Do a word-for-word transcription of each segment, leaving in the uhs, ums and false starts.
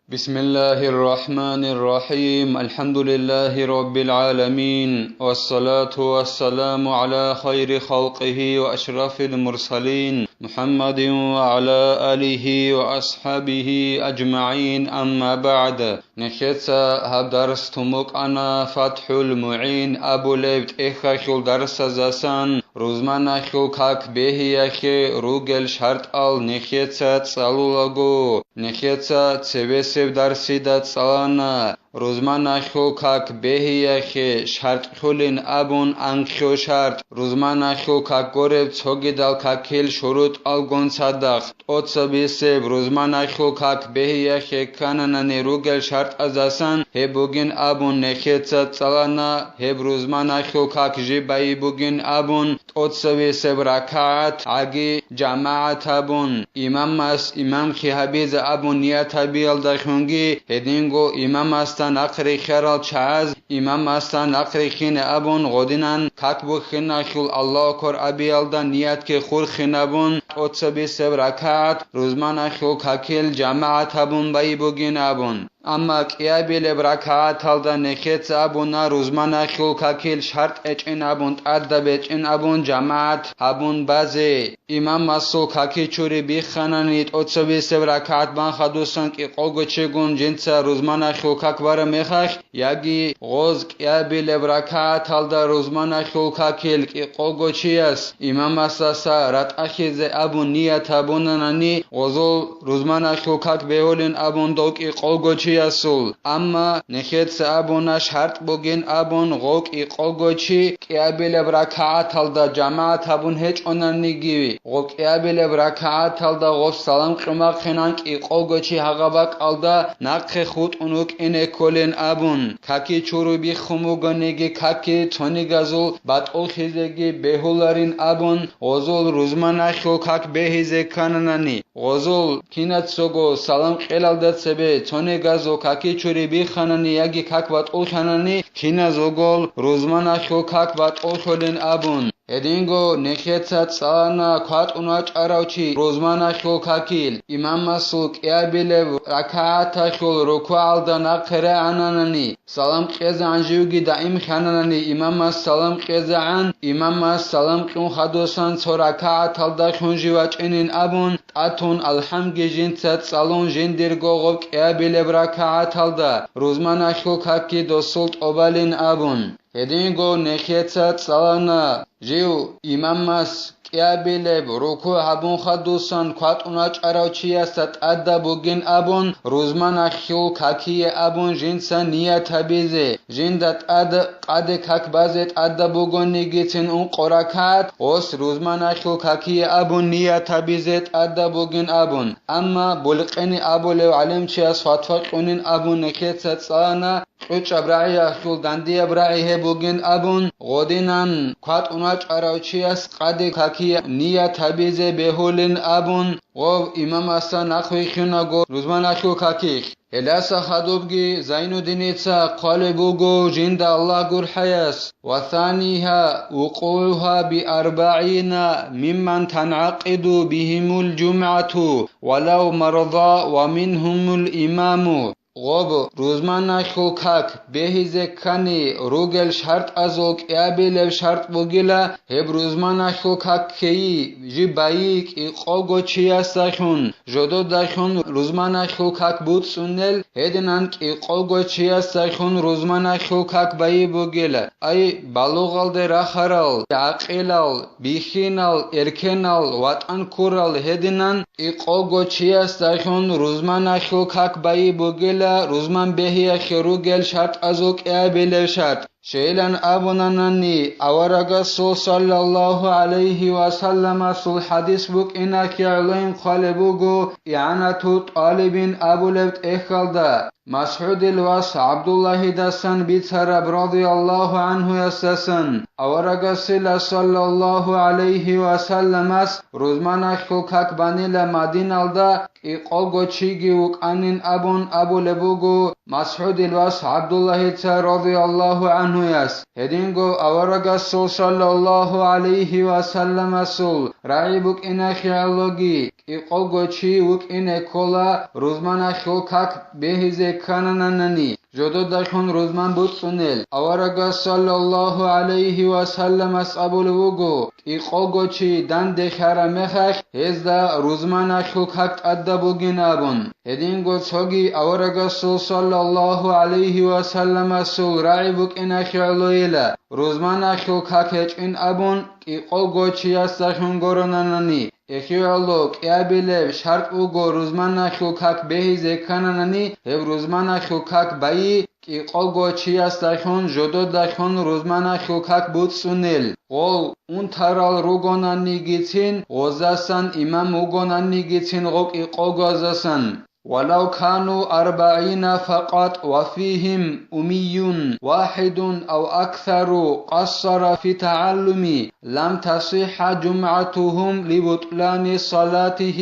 بسم الله الرحمن الرحيم. الحمد لله رب العالمين. والصلاة والسلام على خير خلقه وأشرف المرسلين محمد وعلى آله وأصحابه أجمعين. أما بعد. Нехеца гьаб дарс тумукъана ФатхӀул МугӀин абулеб тӀехьалъул дарсазасан, рузманалъул как бегьиялъе ругел шартӀал нехеца цӀалулаго, нехеца цевесеб дарсида цӀалана, рузманалъул как бегьиялъе шартӀлъулин абун анлъго шартӀ, рузманалъул как гореб цогидал какил шурутӀалгун цадахъ, тӀоцебесеб рузманалъул как бегьиялъе ккананани ругел шартӀазасан гьеб бугин абун нехеца цӀалана, гьеб рузманалъул как жиб байи бугин абун, тӀоцебесеб ракагӀат гӀаги жамагӀат гьабун, имамас имамлъи гьабизе абун ният гьабиялдалъунги, гьединго имамасда нахърихьарал чагӀаз имамасда нахърихьине абун гъодинан как бухьиналъул Аллагьу акбар абиялда ниятги хурхинабун, тӀоцебесеб ракагӀат рузманалъул какил жамагӀат гьабун байи бугин абун. Амма кӀиабилеб ракагӀаталда нехеца абуна рузманалъул какил шартӀ гьечӀин абун, тӀадаб гьечӀин абун жамагӀат гьабун базе. Имамасул каки чури бихханани, тӀоцебесеб ракагӀат бан хадусан кӀикъого чигун жинца рузманалъул как бараб мехалъ, яги гъоз кӀиабилеб ракагӀаталда рузманалъул какил кӀикъого чияс имамасдаса ратӀалъизе абун ният гьабунанани, гъозул рузманалъул как бегьулин абун дов кӀикъого чиясул. Амма нехеца абуна шартӀ бугин абун гъов кӀикъого чи кӀиабилеб ракагӀаталда жамагӀат гьабун гьечӀонаниги, гъоб кӀиабилеб ракагӀаталда гъоб салам кьумахъинан кӀикъого чи гьагъа бакӀалда нахъе хутӀун вукӀине кколин абун, каки чуру биххун бугониги, каки цонигазул батӀуллъизеги бегьуларин абун, гъозул рузманалъул как бегьизе ккананани, гъозул кинацаго салам кьелалда цебе цонигазул каки чури бихханани яги как батӀуллъанани, киназулгол рузманалъул как батӀуллъулин абун. Гьединго нехеца цӀалана кватӀун вачӀарав чи рузманалъул какил, имамасул кӀиабилеб ракагӀаталъул рукугӀалда нахъе рагӀананани, салам кьезегӀан живги даимлъананани, имамас салам кьезегӀан, имамас салам кьун хадусан цо ракагӀаталдалъун жив вачӀинин абун, тӀатун алхӀамги жинца цӀалун жиндирго гъоб кӀиабилеб ракагӀаталда рузманалъул какги досул тӀобалин абун. Гьединго нехеца цӀалана жив имамас кӀиабилеб рукугӀ гьабун хадусан кватӀун вачӀарав чиясда тӀадаб бугин абун, рузманалъул какие абун жинца ният гьабизе, жинда тӀад къаде как базе тӀадаб бугонигицин ункъо ракагӀат, гъос рузманалъул какие абун ният гьабизе тӀадаб бугин абун. Амма Булкъини абулев гӀалимчияс фатва кьунин абун нехеца цӀалана, кьучӀаб рагӀиялъул дандияб рагӀи гьеб бугин абун, гъодинан кватӀун вачӀарав чияс къаде какие ният гьабизе бегьулин абун, гъов имамасда нахъвихьунаго рузманалъул какилъ. Гьелдаса хадубги Зайнуддиница хъвалеб буго жинда Аллагь гурхӀаяс: «Ва саниха вукъугӀуха би арбагӀина мимман тангӀакъиду бигьимул жумгӀату, валав марда ва мингьумул имаму». Гъоб рузманалъул как бегьизе ккани ругел шартӀазул кӀиабилеб шартӀ бугила, гьеб рузманалъул как ккейи, жиб байи кӀикъого чиясдалъун, жододалъун рузманалъул как буцӀцӀунел, гьединан кӀикъого чиясдалъун рузманалъул как байи бугила, ай балугъалде рахарал, гӀакъилал, бихьинал, эркенал, ватӀан ккурал гьединан, кӀикъого чиясдалъун рузманалъул как байи бугила, рузман бегьиялъе ругел шартӀазул кӀиабилеб шартӀ. Щайилан абунанани, аварагасул саллаллагьу гӀалайгьи ва салламасул хӀадис букӀиналъе гӀолоин хъвалеб буго, ИгӀанату тӀалибин абулеб тӀехьалда. МасгӀудил вас ГӀабдуллагьидасан бицараб радияллагьу гӀанхуясдасан, аварагасила саллаллагьу гӀалайгьи ва салламас рузманалъул как банила Мадиналда кӀикъого чиги вукӀанин абун абулеб буго МасгӀудил вас ГӀабдуллагьица радияллагьу гӀанхуяс. Гьединго аварагасул саллаллагьу гӀалайгьи ва салламасул рагӀи букӀиналъе гӀологи, кӀикъого чи вукӀине ккола рузманалъул как бегьизе ккананани, жододалъун рузман буцӀцӀунел. Аварагас саллаллагьу гӀалайгьи ва салламас абулеб буго, кӀикъого чи данде хьараб мехалъ, гьезда рузманалъул как тӀадаб бугин абун. Гьединго цоги аварагасул саллаллагьу гӀалайгьи ва салламасул рагӀи букӀиналъе гӀолойила, рузманалъул как гьечӀин абун, кӀикъого чиясдалъун горонанани, эхиялъул кӀиабилеб шартӀ буго рузманалъул как бегьизе ккананани, гьеб рузманалъул как байи, кӀикъого чиясдалъун жододалъун рузманалъул как буцӀцӀунел, гъол унтарал ругонанигицин, гъоздасан имам вугонанигицин гъо кӀикъогоздасан. ولو كانوا أربعين فقط وفيهم أمي واحد أو أكثر قصر في تعلم لم تصح جمعتهم لبطلان صلاته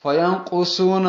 فينقصون.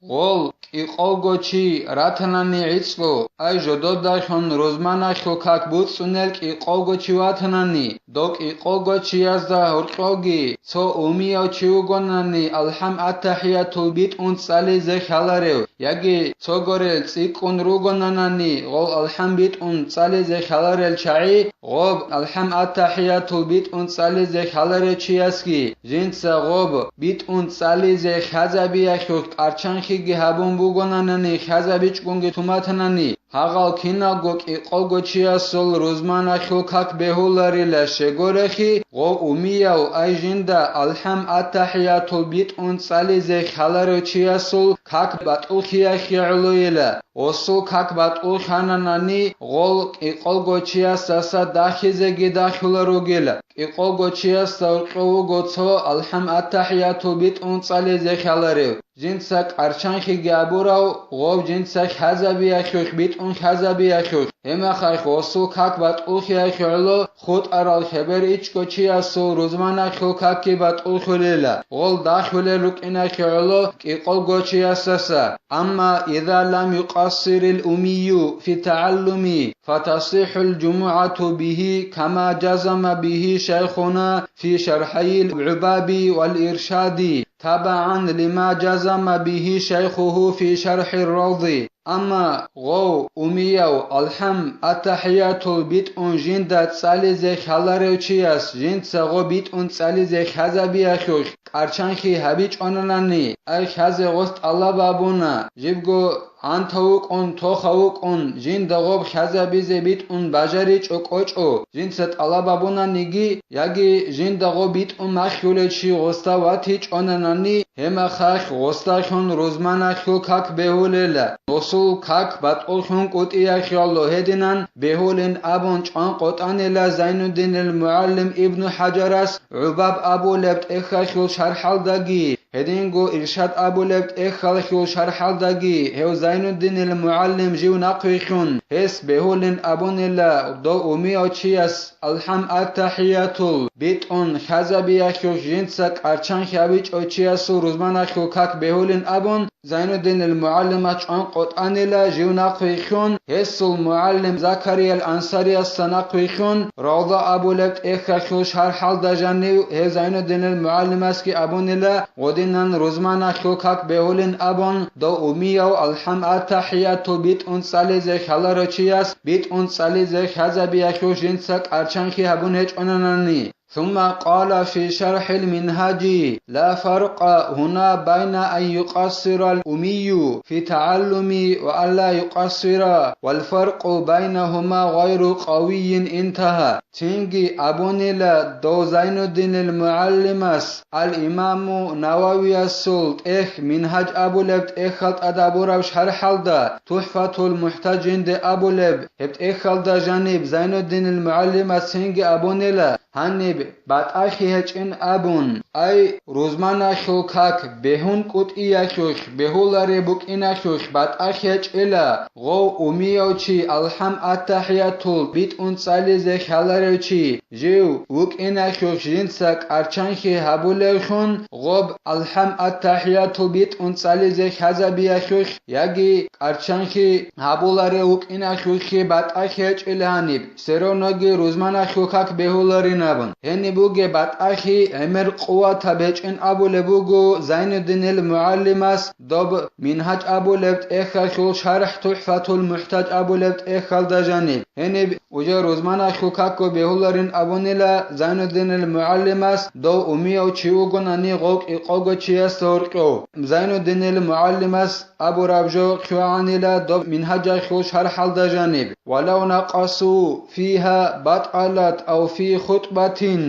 Гъол кӀикъого чи ратанани гӀицӀго, ай жододалъун рузманалъул как буцӀцӀунел кӀикъого чи ватанани, дов кӀикъого чиязда гьоркьоги цо умияв чи вугонани, алхӀам ат-тахӀиятул битӀун цӀализе хьаларев, яги цо горел цӀикӀкӀун ругонанани, гъов алхӀам битӀун цӀализе хьаларел чагӀи, гъоб алхӀам ат-тахӀиятул битӀун цӀализе хьаларев чиясги, жинца гъоб битӀун цӀализе хьазабиялъухъ къарчанхиги гьабун бугонанани, хьазабичӀгунги туматанани, гьагъал киналго кӀикъого чиясул рузманалъул как бегьуларила щегорехи, гъов умияв ай жинда алхӀам ат-тахӀиятул битӀун цӀализе хьаларев чиясул как батӀулхъиялъе гӀолойила. Гъосул как батӀулхъананани, гъол кӀикъого чиясдаса дахизеги дахулел ругила. КӀикъого чиясда гьоркьов вуго цо алхӀам ат-тахӀиятул битӀун цӀализе хьаларев, жинца къарчанхиги абурав, гъов жинца хьазабиялъухъ, битӀун хьазабиялъухъ, гьемахалъ гъосул как батӀулхъиялъе гӀоло хутӀарал хебер ичӀго чиясул рузманалъул какги батӀулхъулила, гъол дахулел рукӀиналъе гӀоло кӀикъого чиясдаса. أما إذا لم يقصر الأمي في التعلم فتصح الجمعة به كما جزم به شيخنا في شرحي العباب والإرشاد تبعا لما جزم به شيخه في شرح الروض. Амма гъов умияв алхӀам ат-тахӀиятул битӀун жинда цӀализе хьаларев чияс жинца гъо битӀун цӀализе хьазабиялъухъ къарчанхи гьабичӀонанани, ай хьазе гъос тӀалаб абуна, жибго гӀантав вукӀун, тохав вукӀун, жинда гъоб хьазабизе битӀун бажаричӀо-кӀочӀо, жинца тӀалаб абунаниги, яги жинда гъо битӀун махьулев чи гъосда ватичӀонанани, гьемахалъ гъосдалъун рузманалъул как бегьулела. Гъосул как батӀуллъун кӀутӀиялъе гьединан бегьулин абун чӀван къотӀанила Зайнуддинил мугӀалим Ибну ХӀаджарас ГӀубаб абулеб тӀехьалъул шархӀалдаги, гьединго Иршад абулеб тӀехьалъул шархӀалдаги гьев Зайнуддинил мугӀалим жив нахъвилълъун, гьес бегьулин абунила дов умияв чияс алхӀам ат-тахӀиятул битӀун хьазабиялъухъ жинца къарчан хьабичӀав чиясул рузманалъул как бегьулин абун, Зайнуддинил мугӀалимас чӀван къотӀанила жив нахъвилълъун, гьесул мугӀалим Закариял Ансариясда нахъвилълъун, Равда абулеб тӀехьалъул шархӀалда жанив гьев Зайнуддинил мугӀалимасги абунила, гъодинан рузманалъул как бегьулин абун, дов умияв алхӀам ат-тахӀиятул битӀун цӀализе хьаларав чияс битӀун цӀализе хьазабиялъухъ жинца къарчанхи гьабун гьечӀонанани. ثم قال في شرح المنهاج: لا فرق هنا بين أن يقصر الأمي في تعلم وأن لا يقصر، والفرق بينهما غير قوي، انتهى. Цинги абунила дов Зайнуддинил мугӀалимас, ал-Имаму Нававиясул тӀехь Мингьаж абулеб тӀехьал тӀад абураб шархӀалда, ТухӀфатул МухӀтажинде абулеб гьеб тӀехьалда жаниб Зайнуддинил мугӀалимас цинги абунила, Гьаниб батӀахьи гьечӀин абун, ай, рузманалъул как бегьун кӀутӀиялъулъ, бегьулареб букӀиналъулъ батӀахьи гьечӀила, гъов умияв чи, алхӀам аттахӀиятул битӀун цӀализе хьаларев чи, жив вукӀиналъулъ жинца кӀарчанлъи гьабулевлъун, гъоб алхӀам аттахӀиятул битӀун цӀализе хьазабиялъулъ яги кӀарчанлъи гьабуларев вукӀиналъулъги батӀахьи гьечӀила гьаниб. Все равноги рузманалъул как бегьуларин абун. Гьениб бугеб батӀахьи гӀемер къуватаб гьечӀин абулеб буго Зайнуддинил МугӀалимас доб Мингьаж абулеб тӀехьалъул шархӀ ТухӀфатул МухӀтаж абулеб тӀехьалда жаниб. Гьениб уже рузманалъул какго бегьуларин абунила Зайнуддинил МугӀалимас дов умияв чи вугонани гъов кӀикъого чиясда гьоркьов. Зайнуддинил МугӀалимас абураб жо хъвагӀанила доб Мингьажалъул шархӀалда жаниб: «Валав накъасу фигьа батӀалат ав фи хутӀбатин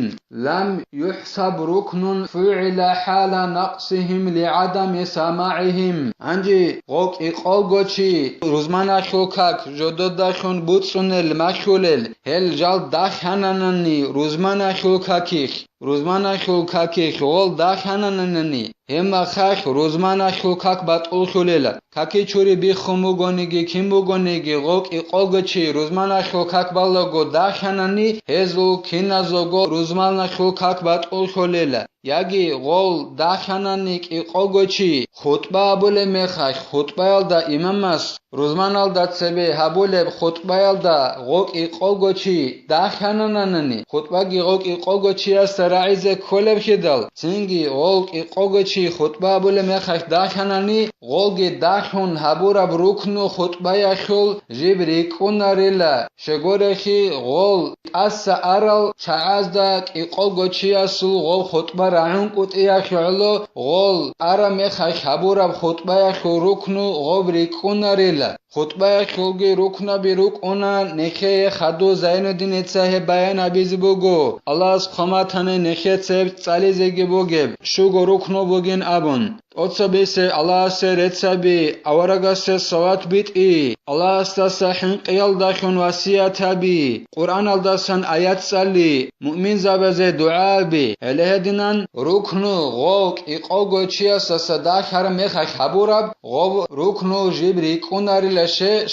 лам юхӀсаб рукнун фугӀила хӀала накъсихим лигӀадами самагӀихим». Гьанже гъов кӀикъого чи рузманалъул как жододалъун буцӀцӀунел махьулел, гьел жал дагьананани рузманалъул какихь, рузманалъул какихь гъол дагьананани, гьебмахалъ рузманалъул как батӀуллъулела. Каки чури биххун бугониги, кин бугониги, гъов кӀикъого чи рузманалъул как балаго дагьанани, гьезул киназдаго рузманалъул как батӀуллъулела. Яги гъол дагьанани кӀикъого чи хутӀба абулеб мехалъ, хутӀбаялда имамас рузманалда цебе гьабулеб хутӀбаялда гъов кӀикъого чи дагьананани, хутӀбаги гъов кӀикъого чиясда рагӀизе кколеб хьидал, цинги гъов кӀикъого чи хутӀба абулеб мехалъ дагьанани, гъолги дагьун гьабураб рукну хутӀбаялъул жиб рикӀкӀунарила, щегорехи гъол тӀаса арал чагӀазда кӀикъого чиясул гъов хутӀба рагӀун кӀутӀиялъе гӀоло, гъол араб мехалъ гьабураб хутӀбаялъул рукну гъоб рикӀкӀунарила. ХутӀбаялъулги рукнаби рукӀуна, нехее хадув Зайнуддиница гьеб баян гьабизе буго, Аллагьас хъван батани нехеца гьеб цӀализеги бугеб, щуго рукну бугин абун. ТӀоцебесеб Аллагьасе рецц гьаби, аварагасе салат битӀи, Аллагьасдаса хӀинкъиялдалъун васият гьаби, Къуръаналдасан аят цӀали, муъминзабазе дугӀа гьаби, гьеле гьединан рукну гъов кӀикъого чиясдаса дагьараб мехалъ гьабураб гъов рукну жиб рикӀкӀунарила,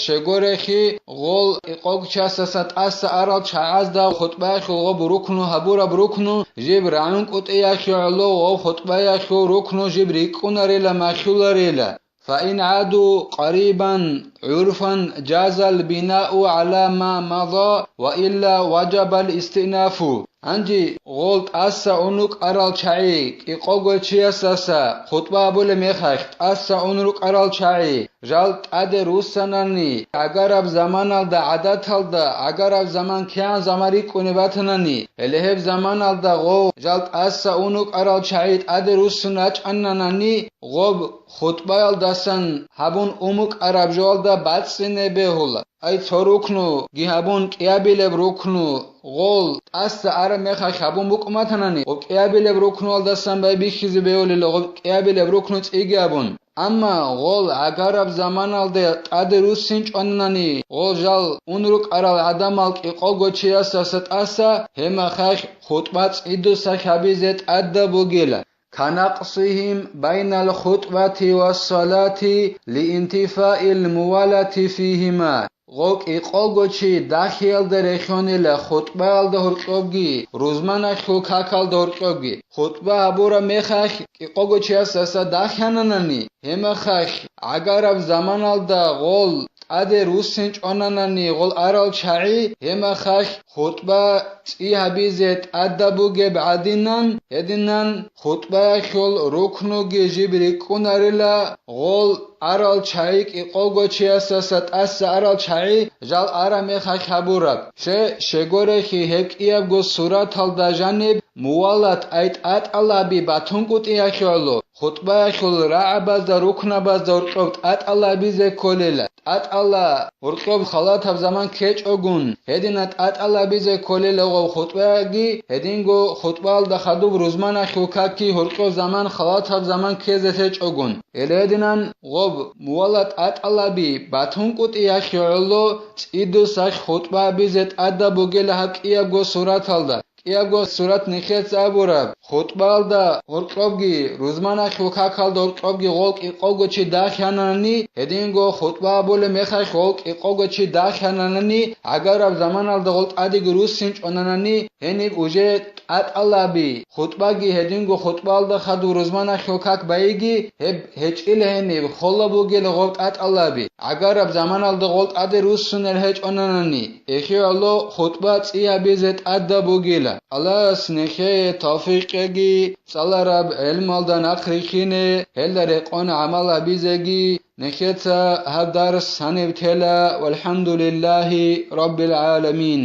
щегорехи гъол кӀикъого чиясдаса тӀаса арал чагӀазда хутӀбаялъул гъоб рукну гьабураб рукну жиб рагӀун кӀутӀиялъе гӀоло гъов хутӀбаялъул рукну жиб рикӀкӀунарила, махьуларила. فإن عادوا قريبا عرفا جاز البناء على ما مضى وإلا وجب الاستئناف. Гьанже гъол тӀаса ун рукӀарал чагӀи, кӀикъого чиясдаса хутӀба абулеб мехалъ тӀаса ун рукӀарал чагӀи, жал тӀаде руссанани, гӀагараб заманалда гӀадаталда, гӀагараб заман кигӀан заман рикӀкӀунеб батанани, гьеле гьеб заманалда гъов жал тӀаса ун рукӀарал чагӀи тӀаде руссун рачӀананани, гъоб хутӀбаялдасан гьабун ун букӀараб жоялда бацӀцӀине бегьула. Ай цо рукнуги гьабун кӀиабилеб рукну гъол тӀаса араб мехалъ гьабун букӀун батанани, гъоб кӀиабилеб рукнуялдасан байбихьизе бегьулила, гъоб кӀиабилеб рукну цӀиги абун. Амма гъол гӀагараб заманалде тӀаде руссинчӀонани, гъол жал ун рукӀарал гӀадамал кӀикъого чиясдаса тӀаса, гьебмехалъ хутӀба цӀидуса хьабизе тӀадаб бугила. كنقصهم بين الخطبة والصلاة لانتفاء الموالاة فيهما. Гъов кӀикъого чи дагьиялда рехьонила хутӀбаялда гьоркьобги, рузманалъул какалда гьоркьобги. ХутӀба гьабураб мехалъ кӀикъого чиясдаса дагьананани, гьебмехалъ гӀагараб заманалда гъол тӀаде руссинчӀонанани гъол арал чагӀи, гьебмехалъ хутӀба цӀи гьабизе тӀадаб бугеб гӀадинан, гьединан хутӀбаялъул рукнуги жиб рикӀкӀунарила, гъол арал чагӀи кӀикъого чиясдаса тӀаса арал чагӀи жал араб мехалъ гьабураб. Ще, щегорехи гьеб кӀиябго сураталда жаниб мувалат, ай тӀатӀалаби батун кӀутӀиялъе гӀоло, хутӀбаялъул рагӀабазда, рукнабазда гьоркьоб тӀатӀалабизе кколела. ТӀатӀала гьоркьоб халатаб заман ккечӀогун, гьедина тӀатӀалабизе кколела гъов хутӀбаги, гьединго хутӀбаялда хадуб рузманалъул какги гьоркьоб заман халатаб заман ккезе лъечӀогун. Гьеле гьединан гъоб мувалат, тӀатӀалаби батун кӀутӀиялъе гӀоло цӀидусалъ хутӀба гьабизе тӀадаб бугела гьаб кӀиябго сураталда. Яго сурат нехеца абураб, хутӀбалда гъоркьобги, рузманахъ какалда гъоркьобги гъол кӀикъого чи дахьанани, гьединго хутӀба абулеб мехалъ гъол кӀикъого чи дахьанани, гӀагараб заманалда гъол тӀадеги руссинчӀонанани, гьениб уже тӀатӀалаби, хутӀбаги гьединго хутӀбалда хадур рузманахъ как байиги, гьеб гьечӀила гьениб, хола бугила гъоб тӀатӀалаби, гӀагараб заманалда гъол тӀаде руссунел гьечӀонанани, эхиялъул хутӀба цӀи гьабизе тӀадаб бугила. Аллагьас нехее тавфикъ кьеги, цӀалараб гӀелмалда нахърихъине, гьелда рекъон гӀамал гьабизеги, нехеца гьаб дарс гьаниб тела, валхӀамдулиллагьи раббил гӀаламин.